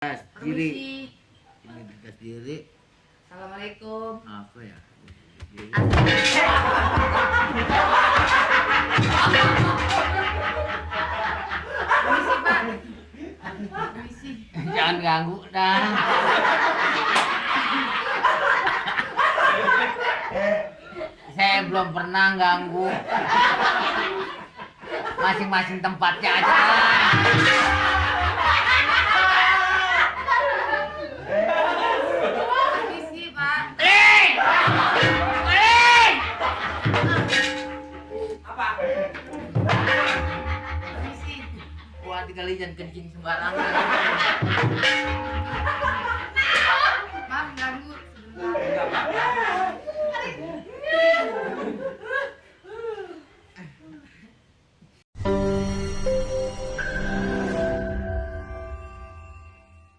Diri. Permisi. Identitas diri. Assalamualaikum. Apa ya? Permisi, Pak. Permisi. Jangan ganggu dah. Saya belum pernah ganggu. Masing-masing tempatnya aja. Permisi, Pak. Permisi. Wah, kali jangan kencing sembarangan.